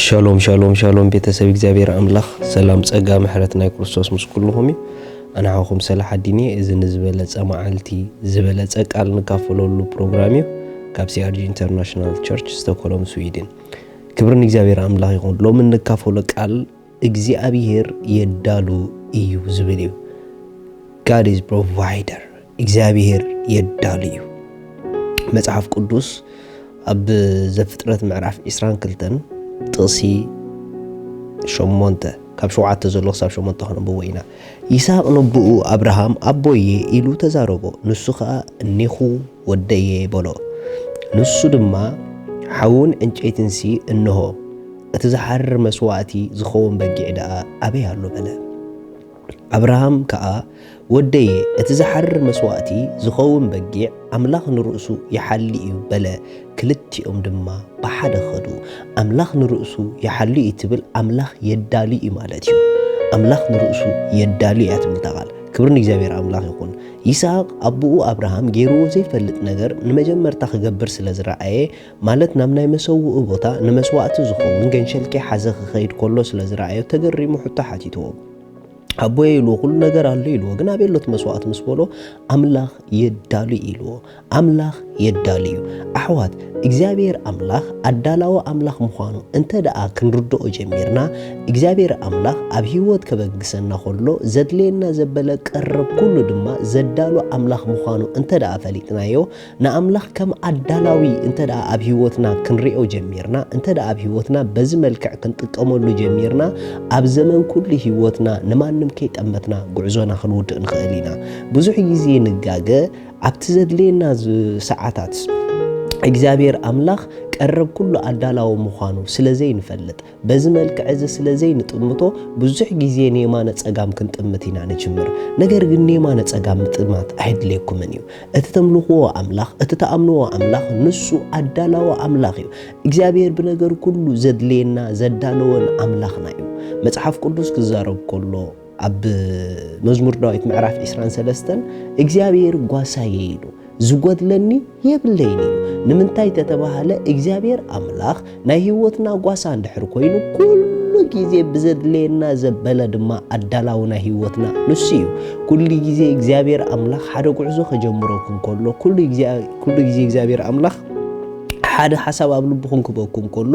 ሻሎም ሻሎም ሻሎም፣ ቤተሰብ እግዚኣብሔር ኣምላኽ ሰላም፣ ጸጋ፣ ምሕረት ናይ ክርስቶስ ምስ ኩልኹም እዩ። ኣነ ሓውኹም ሰላሓዲን እየ። እዚ ንዝበለጸ መዓልቲ ዝበለጸ ቃል ንካፈለሉ ፕሮግራም እዩ፣ ካብ ሲኣርጂ ኢንተርናሽናል ቸርች ስቶክሆልም ስዊድን። ክብሪ ንእግዚኣብሔር ኣምላኽ ይኹን። ሎሚ እንካፈሎ ቃል እግዚኣብሔር የዳሉ እዩ ዝብል እዩ። God is provider። እግዚኣብሔር የዳሉ እዩ። መጽሓፍ ቅዱስ ኣብ ዘፍጥረት ምዕራፍ ዕስራን ክልተን ጥቕሲ ሸሞንተ፣ ካብ ሸውዓተ ዘሎ ክሳብ ሸሞንተ ክነንብቦ ኢና። ይስሐቅ ነቦኡ ኣብርሃም ኣቦየ ኢሉ ተዛረቦ፣ ንሱ ኸኣ እኔኹ ወደየ በሎ። ንሱ ድማ ሓውን ዕንጨይትንሲ እንሆ፣ እቲ ዝሓርር መስዋእቲ ዝኸውን በጊዕ ደኣ ኣበይ ኣሎ በለ። ኣብርሃም ከኣ ወደየ፣ እቲ ዝሓርር መስዋእቲ ዝኸውን በጊዕ ኣምላኽ ንርእሱ ይሓሊ እዩ በለ። ክልቲኦም ድማ ብሓደ ኸዱ። ኣምላኽ ንርእሱ ይሓሉ እዩ ትብል፣ ኣምላኽ የዳሉ እዩ ማለት እዩ። ኣምላኽ ንርእሱ የዳሉ እያ ትብል እታ ቃል። ክብሪ ንእግዚኣብሔር ኣምላኽ ይኹን። ይስሐቅ ኣቦኡ ኣብርሃም ገይርዎ ዘይፈልጥ ነገር ንመጀመርታ ክገብር ስለ ዝረኣየ፣ ማለት ናብ ናይ መሰውኢ ቦታ ንመስዋእቲ ዝኸውን ገንሸል ከይሓዘ ክኸይድ ከሎ ስለ ዝረኣዮ ተገሪሙ ሕቶ ሓቲትዎ። ኣቦየ ኢልዎ፣ ኩሉ ነገር ኣሎ ኢልዎ፣ ግን ኣበይ ኣሎ እቲ መስዋእቲ ምስ በሎ፣ ኣምላኽ የዳሉ ኢልዎ። ኣምላኽ የዳሉ እዩ። ኣሕዋት፣ እግዚኣብሔር ኣምላኽ ኣዳላዊ ኣምላኽ ምዃኑ እንተ ደኣ ክንርድኦ ጀሚርና፣ እግዚኣብሔር ኣምላኽ ኣብ ህይወት ከበግሰና ከሎ ዘድልየና ዘበለ ቀረብ ኩሉ ድማ ዘዳሉ ኣምላኽ ምዃኑ እንተ ደኣ ፈሊጥናዮ፣ ንኣምላኽ ከም ኣዳላዊ እንተ ደኣ ኣብ ህይወትና ክንሪኦ ጀሚርና፣ እንተ ደኣ ኣብ ህይወትና በዚ መልክዕ ክንጥቀመሉ ጀሚርና፣ ኣብ ዘመን ኩሉ ህይወትና ንማንም ከይጠመትና ጉዕዞና ክንውድእ ንኽእል ኢና። ብዙሕ ግዜ ንጋገ፣ ኣብቲ ዘድልየና ዝ-፣ ሰዓታት እግዚኣብሔር ኣምላኽ ቀረብ ኩሉ ኣዳላዊ ምዃኑ ስለ ዘይንፈልጥ፣ በዚ መልክዕ እዚ ስለ ዘይንጥምቶ፣ ብዙሕ ግዜ ንየማነ ጸጋም ክንጥምት ኢና ንጅምር። ነገር ግን ንየማነ ጸጋም ምጥማት ኣየድልየኩምን እዩ። እቲ ተምልኽዎ ኣምላኽ፣ እቲ ትኣምንዎ ኣምላኽ፣ ንሱ ኣዳላዊ ኣምላኽ እዩ። እግዚኣብሔር ብነገር ኩሉ ዘድልየና ዘዳለወን ኣምላኽና እዩ። መጽሓፍ ቅዱስ ክዛረብ ከሎ፣ ኣብ መዝሙር ዳዊት ምዕራፍ ዕስራን ሰለስተን እግዚኣብሔር ጓሳየ ኢሉ፣ ዝጎድለኒ የብለይን እዩ። ንምንታይ ተተባሃለ፣ እግዚኣብሔር ኣምላኽ ናይ ህይወትና ጓሳ እንድሕር ኮይኑ፣ ኩሉ ግዜ ብዘድልየና ዘበለ ድማ ኣዳላዊ ናይ ህይወትና ንሱ እዩ። ኩሉ ግዜ እግዚኣብሔር ኣምላኽ ሓደ ጉዕዞ ከጀምረኩም ከሎ፣ ኩሉ ግዜ፣ ኩሉ ግዜ እግዚኣብሔር ኣምላኽ ሓደ ሓሳብ ኣብ ልብኹም ክበኩም ከሎ፣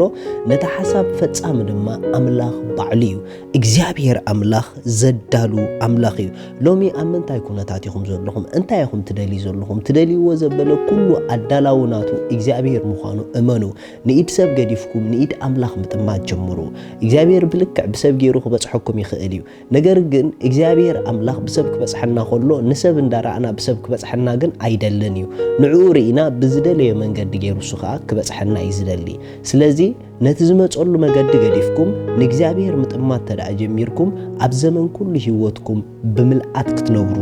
ነቲ ሓሳብ ፈጻሚ ድማ ኣምላኽ ባዕሉ እዩ። እግዚኣብሔር ኣምላኽ ዘዳሉ ኣምላኽ እዩ። ሎሚ ኣብ ምንታይ ኩነታት ኢኹም ዘለኹም? እንታይ ኢኹም ትደልዩ ዘለኹም? ትደልይዎ ዘበለ ኩሉ ኣዳላዊ ናቱ እግዚኣብሔር ምዃኑ እመኑ። ንኢድ ሰብ ገዲፍኩም ንኢድ ኣምላኽ ምጥማት ጀምሩ። እግዚኣብሔር ብልክዕ ብሰብ ገይሩ ክበጽሐኩም ይኽእል እዩ። ነገር ግን እግዚኣብሔር ኣምላኽ ብሰብ ክበጽሐና ከሎ፣ ንሰብ እንዳረኣና ብሰብ ክበጽሐና ግን ኣይደልን እዩ። ንዕኡ ርኢና ብዝደለዮ መንገዲ ገይሩ እሱ ኸኣ ክበጽሐና እዩ ዝደሊ። ስለዚ ነቲ ዝመጸሉ መገዲ ገዲፍኩም ንእግዚኣብሔር ምጥማት ተደኣ ጀሚርኩም፣ ኣብ ዘመን ኩሉ ህይወትኩም ብምልኣት ክትነብሩ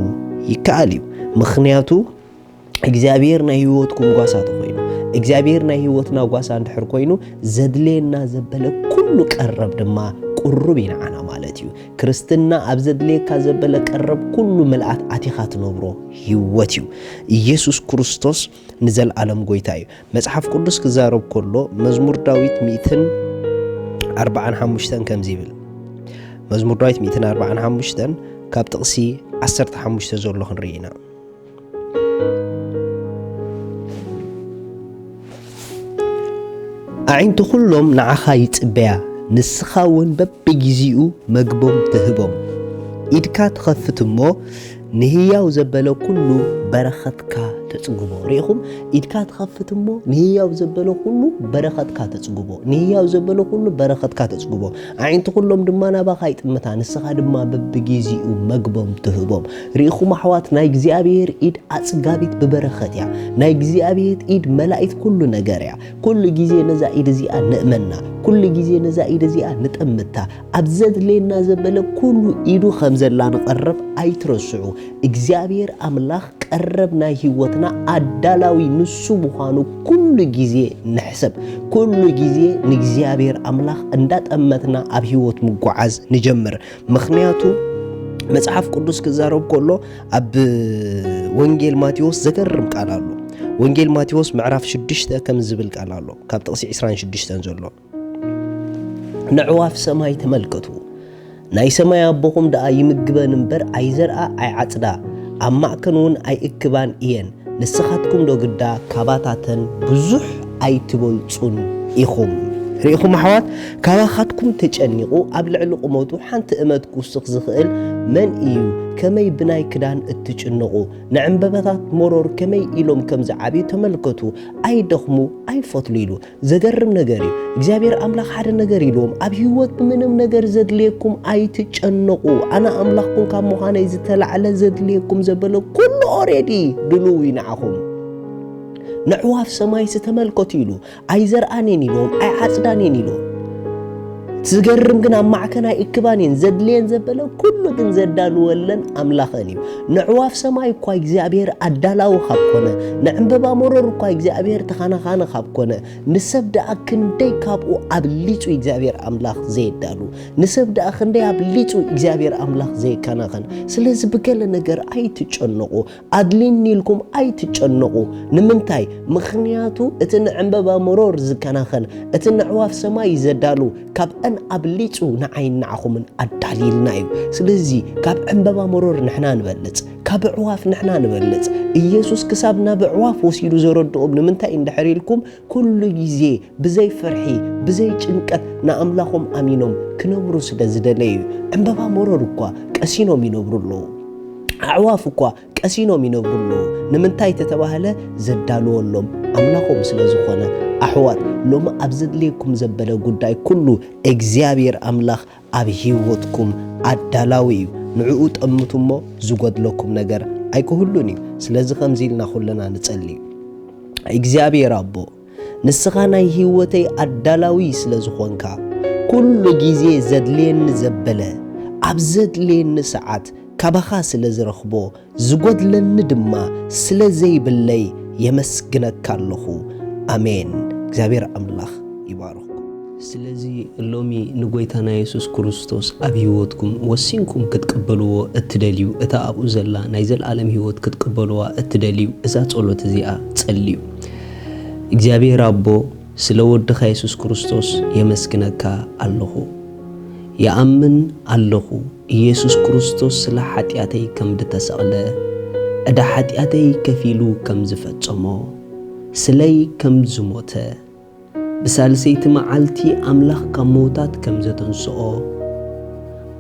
ይከኣል እዩ። ምኽንያቱ እግዚኣብሔር ናይ ህይወትኩም ጓሳ ተኾይኑ፣ እግዚኣብሔር ናይ ህይወትና ጓሳ እንድሕር ኮይኑ፣ ዘድልየና ዘበለ ኩሉ ቀረብ ድማ ቅሩብ እዩ ንዓና ማለት እዩ። ክርስትና ኣብ ዘድልየካ ዘበለ ቀረብ ኩሉ ምልኣት ኣቲኻ ትነብሮ ህይወት እዩ። ኢየሱስ ክርስቶስ ንዘለኣለም ጎይታ እዩ። መጽሓፍ ቅዱስ ክዛረብ ከሎ፣ መዝሙር ዳዊት ሚእትን ኣርባዓን ሓሙሽተን ከምዚ ይብል። መዝሙር ዳዊት ሚእትን ኣርባዓን ሓሙሽተን ካብ ጥቕሲ ዓሰርተ ሓሙሽተ ዘሎ ክንርኢ ኢና። ኣዒንቲ ኩሎም ንዓኻ ይጽበያ፣ ንስኻ እውን በብግዜኡ መግቦም ትህቦም። ኢድካ ትኸፍት እሞ ንህያው ዘበለ ኩሉ በረኸትካ ተጽግቦ። ርኢኹም? ኢድካ ትኸፍት እሞ ንህያው ዘበለ ኩሉ በረኸትካ ተጽግቦ። ንህያው ዘበለ ኩሉ በረኸትካ ተጽግቦ። ኣዒንቲ ኩሎም ድማ ናባኻ ይጥምታ፣ ንስኻ ድማ በብግዜኡ መግቦም ትህቦም። ርኢኹም ኣሕዋት፣ ናይ እግዚኣብሔር ኢድ ኣጽጋቢት ብበረኸት እያ። ናይ እግዚኣብሔር ኢድ መላኢት ኩሉ ነገር እያ። ኩሉ ግዜ ነዛ ኢድ እዚኣ ንእመና። ኩሉ ግዜ ነዛ ኢድ እዚኣ ንጠምታ። ኣብ ዘድልየና ዘበለ ኩሉ ኢዱ ከም ዘላ ንቐርብ ኣይትረስዑ። እግዚኣብሔር ኣምላኽ ቀረብ ናይ ህይወትና ኣዳላዊ ንሱ ምዃኑ ኩሉ ግዜ ንሕሰብ። ኩሉ ግዜ ንእግዚኣብሔር ኣምላኽ እንዳጠመትና ኣብ ህይወት ምጓዓዝ ንጀምር። ምኽንያቱ መጽሓፍ ቅዱስ ክዛረብ ከሎ ኣብ ወንጌል ማቴዎስ ዘገርም ቃል ኣሎ። ወንጌል ማቴዎስ ምዕራፍ ሽዱሽተ ከም ዝብል ቃል ኣሎ፣ ካብ ጥቕሲ ዕስራን ሽዱሽተን ዘሎ። ነዕዋፍ ሰማይ ተመልከቱ። ናይ ሰማይ ኣቦኹም ደኣ ይምግበን እምበር ኣይዘርኣ ኣይዓጽዳ፣ ኣብ ማዕከን እውን ኣይእክባን እየን። ንስኻትኩም ዶ ግዳ ካባታተን ብዙሕ ኣይትበልጹን ኢኹም? ርኢኹም ኣሕዋት፣ ካባኻትኩም ተጨኒቑ ኣብ ልዕሊ ቁመቱ ሓንቲ እመት ክውስኽ ዝኽእል መን እዩ? ከመይ ብናይ ክዳን እትጭነቑ? ንዕምበባታት መሮር ከመይ ኢሎም ከም ዝዓብዩ ተመልከቱ። ኣይደኽሙ፣ ኣይፈትሉ ኢሉ። ዘገርም ነገር እዩ። እግዚኣብሔር ኣምላኽ ሓደ ነገር ኢልዎም፣ ኣብ ህይወት ብምንም ነገር ዘድልየኩም ኣይትጨነቑ። ኣነ ኣምላኽኩም ካብ ምዃነይ ዝተላዕለ ዘድልየኩም ዘበለ ኩሉ ኦሬዲ ድልው እዩ ንዓኹም። ነዕዋፍ ሰማይሲ ተመልከቱ ኢሉ። ኣይዘርኣን እየን ኢልዎም፣ ኣይዓጽዳን እየን ኢልዎም። እቲ ዝገርም ግን ኣብ ማዕከን ኣይእክባን እየን፣ ዘድልየን ዘበለ ኩሉ ግን ዘዳልወለን ኣምላኸን እዩ። ነዕዋፍ ሰማይ እኳ እግዚኣብሔር ኣዳላዊ ካብ ኮነ፣ ንዕምበባ መሮር እኳ እግዚኣብሔር ተኻናኻኒ ካብ ኮነ፣ ንሰብ ደኣ ክንደይ ካብኡ ኣብሊጹ እግዚኣብሔር ኣምላኽ ዘየዳሉ፣ ንሰብ ደኣ ክንደይ ኣብሊጹ እግዚኣብሔር ኣምላኽ ዘየከናኸን። ስለዚ ብገለ ነገር ኣይትጨነቑ፣ ኣድሊኒ ኢልኩም ኣይትጨነቑ። ንምንታይ? ምኽንያቱ እቲ ንዕምበባ መሮር ዝከናኸን፣ እቲ ነዕዋፍ ሰማይ ዘዳሉ፣ ካብአን ኣብሊጹ ንዓይን ንዓኹምን ኣዳልይልና እዩ። ስለዚ ካብ ዕምበባ መሮር ንሕና ንበልጽ፣ ካብ ኣዕዋፍ ንሕና ንበልጽ። ኢየሱስ ክሳብ ናብ ኣዕዋፍ ወሲዱ ዘረድኦም ንምንታይ እንድሕር ኢልኩም፣ ኩሉ ግዜ ብዘይ ፍርሒ፣ ብዘይ ጭንቀት ንኣምላኾም ኣሚኖም ክነብሩ ስለ ዝደለዩ እዩ። ዕምበባ መሮር እኳ ቀሲኖም ይነብሩ ኣለዉ። ኣዕዋፍ እኳ ቀሲኖም ይነብሩ ኣለዉ። ንምንታይ ተተባህለ፣ ዘዳለወሎም ኣምላኾም ስለ ዝኾነ። ኣሕዋት፣ ሎሚ ኣብ ዘድልየኩም ዘበለ ጉዳይ ኩሉ እግዚኣብሔር ኣምላኽ ኣብ ህይወትኩም ኣዳላዊ እዩ። ንዕኡ ጠምቱ እሞ ዝጎድለኩም ነገር ኣይክህሉን እዩ። ስለዚ ከምዚ ኢልና ኩልና ንጸሊ። እግዚኣብሔር ኣቦ፣ ንስኻ ናይ ህይወተይ ኣዳላዊ ስለ ዝኾንካ፣ ኩሉ ግዜ ዘድልየኒ ዘበለ ኣብ ዘድልየኒ ሰዓት ካባኻ ስለ ዝረኽቦ፣ ዝጎድለኒ ድማ ስለ ዘይብለይ የመስግነካ ኣለኹ። ኣሜን። እግዚኣብሔር ኣምላኽ ይባርኽኩም። ስለዚ ሎሚ ንጎይታና የሱስ ክርስቶስ ኣብ ህይወትኩም ወሲንኩም ክትቅበልዎ እትደልዩ፣ እታ ኣብኡ ዘላ ናይ ዘለኣለም ህይወት ክትቅበልዋ እትደልዩ፣ እዛ ጸሎት እዚኣ ጸልዩ። እግዚኣብሔር ኣቦ፣ ስለ ወድኻ የሱስ ክርስቶስ የመስግነካ ኣለኹ። ይኣምን ኣለኹ፣ ኢየሱስ ክርስቶስ ስለ ሓጢኣተይ ከም ዝተሰቕለ፣ ዕዳ ሓጢኣተይ ከፊሉ ከም ዝፈጸሞ፣ ስለይ ከም ዝሞተ፣ ብሳልሰይቲ መዓልቲ ኣምላኽ ካብ ምዉታት ከም ዘተንስኦ፣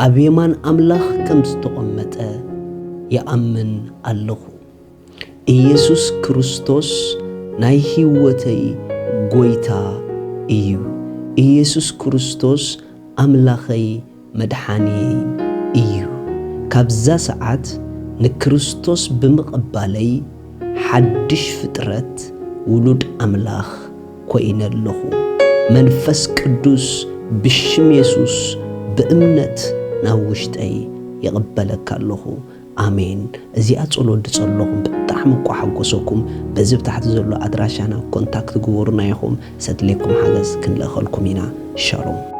ኣብ የማን ኣምላኽ ከም ዝተቐመጠ ይኣምን ኣለኹ። ኢየሱስ ክርስቶስ ናይ ህይወተይ ጎይታ እዩ። ኢየሱስ ክርስቶስ ኣምላኸይ መድሓንየይ እዩ። ካብዛ ሰዓት ንክርስቶስ ብምቕባለይ ሓድሽ ፍጥረት፣ ውሉድ ኣምላኽ ኮይነ ኣለኹ። መንፈስ ቅዱስ ብሽም የሱስ ብእምነት ናብ ውሽጠይ ይቕበለካ ኣለኹ። ኣሜን። እዚኣ ጸሎት ዝጸለኹም ብጣዕሚ እኳ ሓጎሰኩም፣ በዚ ብታሕቲ ዘሎ ኣድራሻና ኮንታክት ግበሩና ኢኹም። ዘድልየኩም ሓገዝ ክንልእኸልኩም ኢና። ሻሎም።